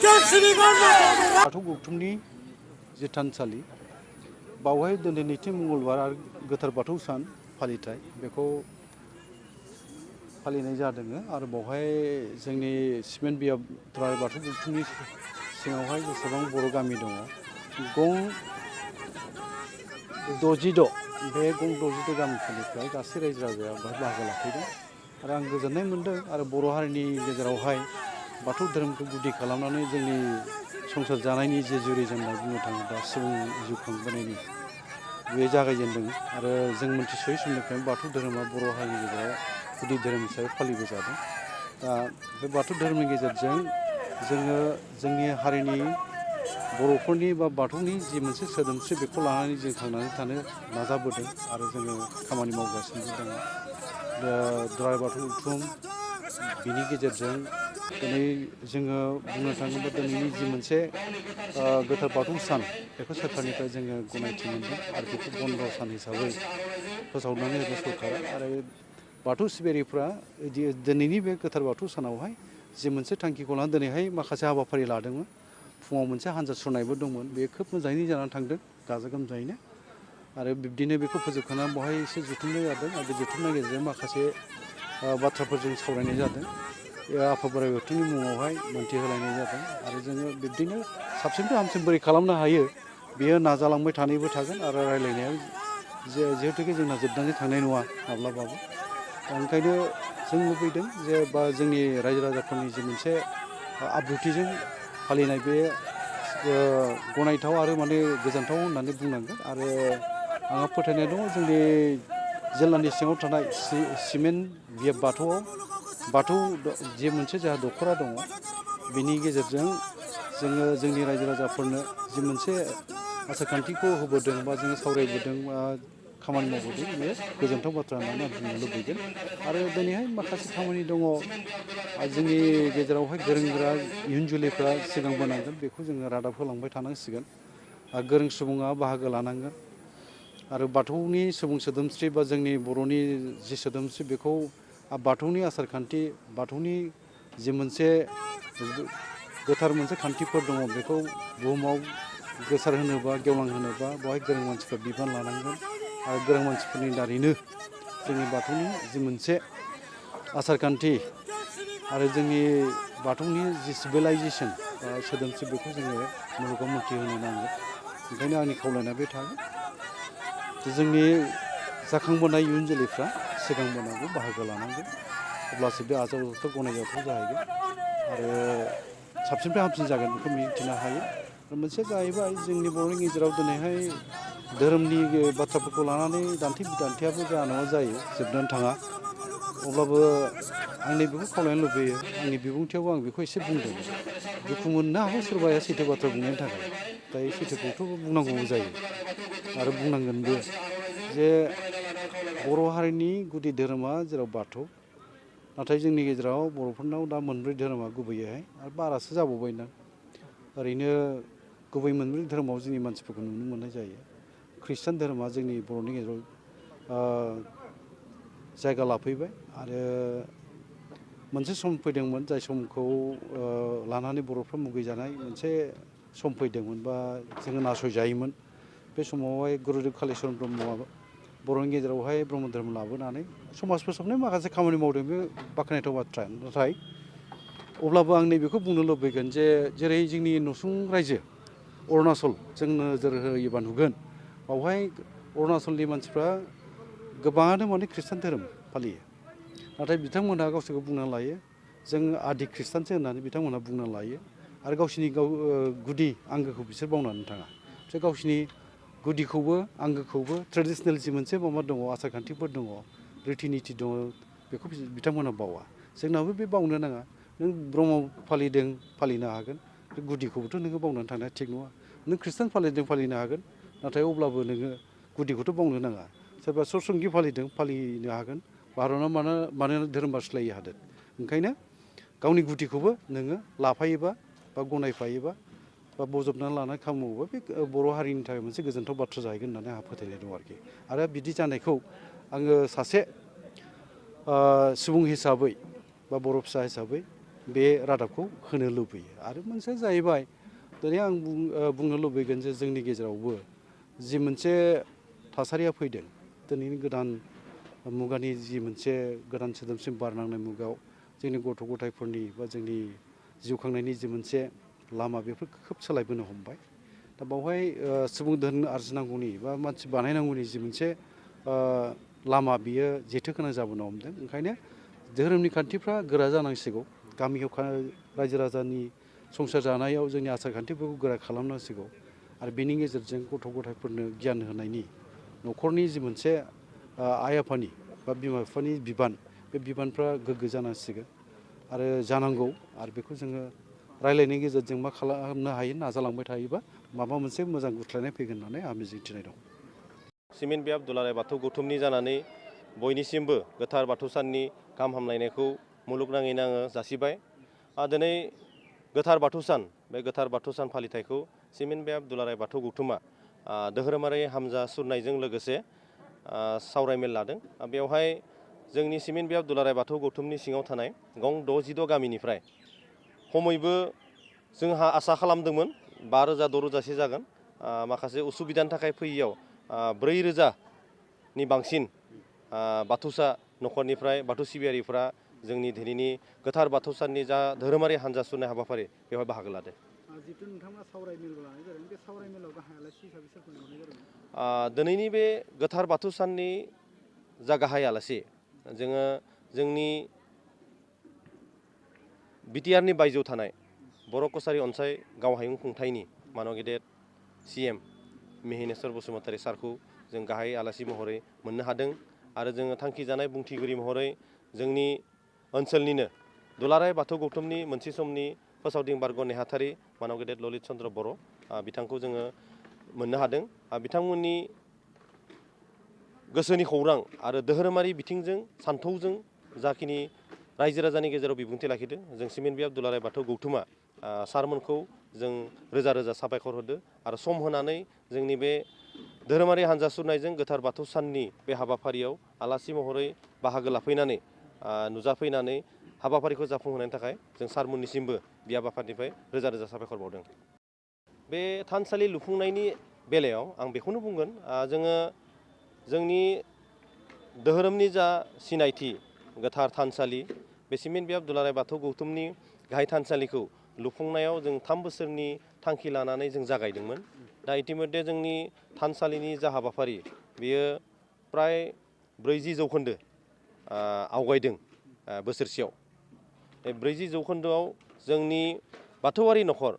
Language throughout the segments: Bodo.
बाथौ गौथुमनि जे थानसालि बावहाय दिनै नैथि मंगलबार आरो गोथार बाथौ सान फालिथाय बेखौ फालिनाय जादों आरो बावहाय जोंनि सिमेन्ट बियाब बाथौ गौथुमनि सिङावहाय जेसेबां बर' गामि दङ गं 66 बे गं 66 गामिफोरनिफ्राय गासै रायजो राजाया बेहाय बाहागो लाफैदों आरो आं गोजोननाय मोन्दों आरो बर' हारिनि गेजेरावहाय बाथौ धोरोमखौ गुदि खालामनानै जोंनि संसार जानायनि जे जुरिजेननाय बुंनो थाङोब्ला सुबुं जिउ खांबोनायनि बे जागायजेनदों आरो जों मोनथिसयै समनिफ्रायनो बाथौ धोरोमा बर' हारिनि गेजेराव गुदि धोरोम हिसाबै फालिबोजादों। दा बे बाथौ धोरोमनि गेजेरजों जोङो जोंनि हारिनि बर'फोरनि बा बाथौनि जि मोनसे सोदोमस्रि बेखौ लानानै जों थांनानै थानो नाजाबोदों आरो जोङो खामानि मावगासिनो दङ। दुलाराय बाथौ गौथुम बिनि गेजेरजों दिनै जोङो बुंनो थाङोब्ला दिनैनि जि मोनसे गोथार बाथौ सान बेखौ सोरखारनिफ्राय जोङो गनायथि मोनदों आरो बेखौ बन्द' सान हिसाबै फोसावनानै होदों सरकारा आरो बाथौ सिबियारिफ्रा दिनैनि बे गोथार बाथौ सानावहाय जि मोनसे थांखिखौ लानानै दिनैहाय माखासे हाबाफारि लादोंमोन। फुङाव मोनसे हान्जा सुरनायबो दंमोन बे खोब मोजाङैनो जानानै थांदों गाजा गोमजायैनो आरो बिब्दिनो बेखौ फोजोबखांनानै बेवहाय एसे जुथुमनाय जादों आरो बे जुथुमनायनि गेजेरजों माखासे बाथ्राफोरजों सावरायनाय जादों। आफा बोराइ बाथौनि मुङावहाय मोन्थि होलायनाय जादों आरो जोङो बिब्दिनो साबसिननिफ्राय हामसिन बोरै खालामनो हायो बेयो नाजालांबाय थानायबो थागोन आरो रायलायनायाव जिहेथुके जोंना जोबनानै थांनाय नङा माब्लाबाबो। दा ओंखायनो जों लुबैदों जे बा जोंनि रायजो राजाफोरनि जि मोनसे आब्रुथिजों फालिनाय बे गनायथाव आरो माने गोजोनथाव होननानै बुंनांगोन आरो आंहा फोथायनाय दङ जोंनि जिल्लानि सिङाव थानाय सिमेन्ट बियाब बाथौ जे मोनसे जोंहा दख'रा दङ बिनि गेजेरजों जोङो जोंनि रायजो राजाफोरनो जि मोनसे आसार खान्थिखौ होबोदों बा जोङो सावरायबोदों बा खामानि मावबोदों बेयो गोजोनथाव बाथ्रा होननानै आं बुंनो लुबैगोन आरो दिनैहाय माखासे खामानि दङ जोंनि गेजेरावहाय गोरों गोरा इयुन जोलैफ्रा सिगांबोनांगोन बेखौ जोङो रादाब होलांबाय थानांसिगोन गोरों सुबुङा बाहागो लानांगोन आरो बाथौनि सुबुं सोदोमस्रि बा जोंनि बर'नि जि सोदोमस्रि बेखौ बाथौनि आसार खान्थि बाथौनि जि मोनसे गोथार मोनसे खान्थिफोर दङ बेखौ बुहुमाव गोसार होनोबा गेवलां होनोबा बेवहाय गोरों मानसिफ्रा बिबान लानांगोन आरो गोरों मानसिफोरनि दारैनो जोंनि बाथौनि जि मोनसे आसार खान्थि आरो जोंनि बाथौनि जि सिभिलाइजेसन बा सोदोमस्रि बेखौ जोङो मुलुगाव मोनथिहोनो नांगोन। ओंखायनो आंनि खावलायनाया बे थागोन जोंनि जाखांबोनाय इयुन जोलैफ्रा सिगांबोनांगौ बाहागो लानांगौ अब्लासो बे आजावजाथाव गनायजाथाव जाहैगोन आरो साबसिननिफ्राय हामसिन जागोन बेखौ मिजिंथिनो हायो। मोनसेया जाहैबाय जोंनि बर'नि गेजेराव दिनैहाय धोरोमनि बाथ्राफोरखौ लानानै दान्थे बिदान्थेयाबो जाया नङा जायो जोबनानै थाङा अब्लाबो आंनि बेखौ खावलायनो लुबैयो आंनि बिबुंथियावबो आं बेखौ एसे बुंदों दुखु मोननो हागौ सोरबाया सैथो बाथ्रा बुंनायनि थाखाय दायो सैथोखौथ' बुंनांगौबो जायो आरो बुंनांगोनबो जे बर' हारिनि गुदि धोरोमा जेराव बाथौ नाथाय जोंनि गेजेराव बर'फोरनाव दा मोनब्रै धोरोमा गुबैयैहाय आरो बारासो जाबावबायदां ओरैनो गुबै मोनब्रै धोरोमाव जोंनि मानसिफोरखौ नुनो मोननाय जायो। खृष्टान धोरोमा जोंनि बर'नि गेजेराव जायगा लाफैबाय आरो मोनसे सम फैदोंमोन जाय समखौ लानानै बर'फ्रा मुगैजानाय मोनसे सम फैदोंमोन बा जोङो नासयजायोमोन बे समावहाय गुरुदेब कालिचरन ब्रह्मआ बर'नि गेजेरावहाय ब्रह्म धोरोम लाबोनानै समाज फोसाबनाय माखासे खामानि मावदों बे बाख्नायथाव बाथ्रा नाथाय अब्लाबो आं नैबेखौ बुंनो लुबैगोन जे जेरै जोंनि नसुं रायजो अरुणाचल जों नोजोर होयोबा नुगोन बावहाय अरुणाचलनि मानसिफ्रा गोबाङानो माने खृष्टान धोरोम फालियो नाथाय बिथांमोनहा गावसोरखौ बुंना लायो जों आदि खृष्टानसो होननानै बिथांमोनहा बुंना लायो आरो गावसोरनि गुदि आंगोखौ बिसोर बावनानै थाङा बिसोर गावसोरनि गुदिखौबो आंगोखौबो ट्रेडिसनेल जि मोनसे माबा दङ आसार खान्थिफोर दङ रिति निति दङ बेखौ बिथांमोनहा बावा जोंनाबो बे बावनो नाङा नों ब्रह्म फालिदों फालिनो हागोन बे गुदिखौबोथ' नोङो बावनानै थांनाया थिग नङा नों खृष्टान फालिदों फालिनो हागोन नाथाय अब्लाबो नोङो गुदिखौथ' बावनो नाङा सोरबा सतसंगि फालिदों फालिनो हागोन भारतआव मानोना धोरोम बास्लायो हादों ओंखायनो गावनि गुदिखौबो नोङो लाफायोबा बा गनायफायोबा बा बजबनानै लानानै खामानि मावोबा बे बर' हारिनि थाखाय मोनसे गोजोनथाव बाथ्रा जाहैगोन होननानै आंहा फोथायनाय दं आरोखि आरो बिदि जानायखौ आङो सासे सुबुं हिसाबै बा बर' फिसा हिसाबै बे रादाबखौ होनो लुबैयो। आरो मोनसेया जाहैबाय दिनै आं बुंनो लुबैगोन जे जोंनि गेजेरावबो जि मोनसे थासारिया फैदों दिनैनि गोदान मुगानि जि मोनसे गोदान सोदोमस्रि बारनांनाय मुगायाव जोंनि गथ' गथायफोरनि बा जोंनि जिउ खांनायनि जि मोनसे लामा बेफोर खोब सोलायबोनो हमबाय। दा बावहाय सुबुं धोन आरजिनांगौनि बा मानसि बानायनांगौनि जि मोनसे लामा बियो जेथोगोनां जाबोनो हमदों। ओंखायनो धोरोमनि खान्थिफ्रा गोरा जानांसिगौ। गामियाव रायजो राजानि संसार जानायाव जोंनि आसार खान्थिफोरखौ गोरा खालामनांसिगौ। आरो बेनि गेजेरजों गथ' गथायफोरनो गियान होनायनि न'खरनि जि मोनसे आइ आफानि बा बिमा बिफानि बिबान बे बिबानफ्रा गोग्गो जानांसिगोन आरो जानांगौ। आरो बेखौ जोङो रायलायनायनि गेजेरजों मा खालामनो हायो नाजालांबाय थायोबा माबा मोनसे मोजां गुस्लायनाय फैगोन होननानै आं मिजिंथिनाय दं। सिमेन बियाब दुलाराय बाथौ गौथुमनि जानानै बयनिसिमबो गोथार बाथौ साननि गाहाम हामलायनायखौ मुलुगनाङैनो आङो जासिबाय। दिनै गोथार बाथौ सान बे गोथार बाथौ सान फालिथायखौ सिमेन बियाब दुलाराय बाथौ गौथुमा धोरोमारि हामजा सुरनायजों लोगोसे सावरायमेल लादों। बेवहाय जोंनि सिमेन बियाब दुलाराय बाथौ गौथुमनि सिङाव थानाय गं 66 गामिनिफ्राय खमैबो जोंहा आसा खालामदोंमोन 5,000 6,000सो जागोन। माखासे उसुबिदानि थाखाय फैयैयाव 4,000नि बांसिन बाथौसा न'खरनिफ्राय बाथौ सिबियारिफ्रा जोंनि दिनैनि गोथार बाथौ साननि जा धोरोमारि हान्जा सुरनाय हाबाफारि बेवहाय बाहागो लादों। जिथु नोंथांमोना सावरायमेल लानाय जादों बे सावरायमेलाव गाहाय आलासि हिसाबै सोरखौ लिंहरनाय जादोंमोन? दिनैनि बे गोथार बाथौ साननि जा गाहाय आलासि जोङो जोंनि बिटिआरनि बायजोआव थानाय बर' कसारि अनसाय गावहायुं खुंथायनि मानव गेदेर CM मिहिनेश्वर बसुमतारी सारखौ जों गाहाय आलासि महरै मोननो हादों। आरो जोङो थांखिजानाय बुंथिगिरि महरै जोंनि ओनसोलनिनो दुलाराय बाथौ गौथुमनि मोनसे समनि फोसावदिं बारग' नेहाथारि मानव गेदेर ललित चन्द्र बर' बिथांखौ जोङो मोननो हादों। बिथांमोननि गोसोनि खौरां आरो धोरोमारि बिथिंजों सान्थौजों जाखिनि रायजो राजानि गेजेराव बिबुंथि लाखिदों जों सिमेन बियाब दुलाराय बाथौ गौथुमा सारमोनखौ जों रोजा रोजा साबायखर होदों। आरो सम होनानै जोंनि बे धोरोमारि हान्जा सुरनायजों गोथार बाथौ साननि बे हाबाफारियाव आलासि महरै बाहागो लाफैनानै नुजाफैनानै हाबाफारिखौ जाफुंहोनायनि थाखाय जों सारमोननिसिमबो बियाब आफादनिफ्राय रोजा रोजा साबायखर बावदों। बे थानसालि लुफुंनायनि बेलायाव आं बेखौनो बुंगोन जोङो जोंनि धोरोमनि जा सिनायथि गोथार थानसालि बे सिमेन बियाब दुलाराय बाथौ गौथुमनि गाहाय थानसालिखौ लुफुंनायाव जों 3 बोसोरनि थांखि लानानै जों जागायदोंमोन। दा इतिमध्य जोंनि थानसालिनि जा हाबाफारि बेयो प्राय 40% आवगायदों बोसोरसेयाव। बे 40% जोंनि बाथौआरि न'खर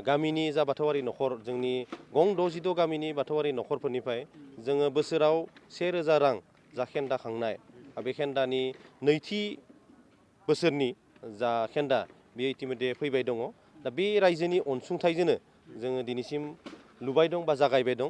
गामिनि जा बाथौआरि न'खर जोंनि गं 66 गामिनि बाथौआरि न'खरफोरनिफ्राय जोङो बोसोराव 1,000 रां जा खेन्दा खांनाय बे खेन्दानि नैथि बोसोरनि जा खेन्दा बेयो इतिमध्य फैबाय दङ। दा बे रायजोनि अनसुंथाइजोंनो जोङो दिनैसिम लुबाय दं बा जागायबाय दं।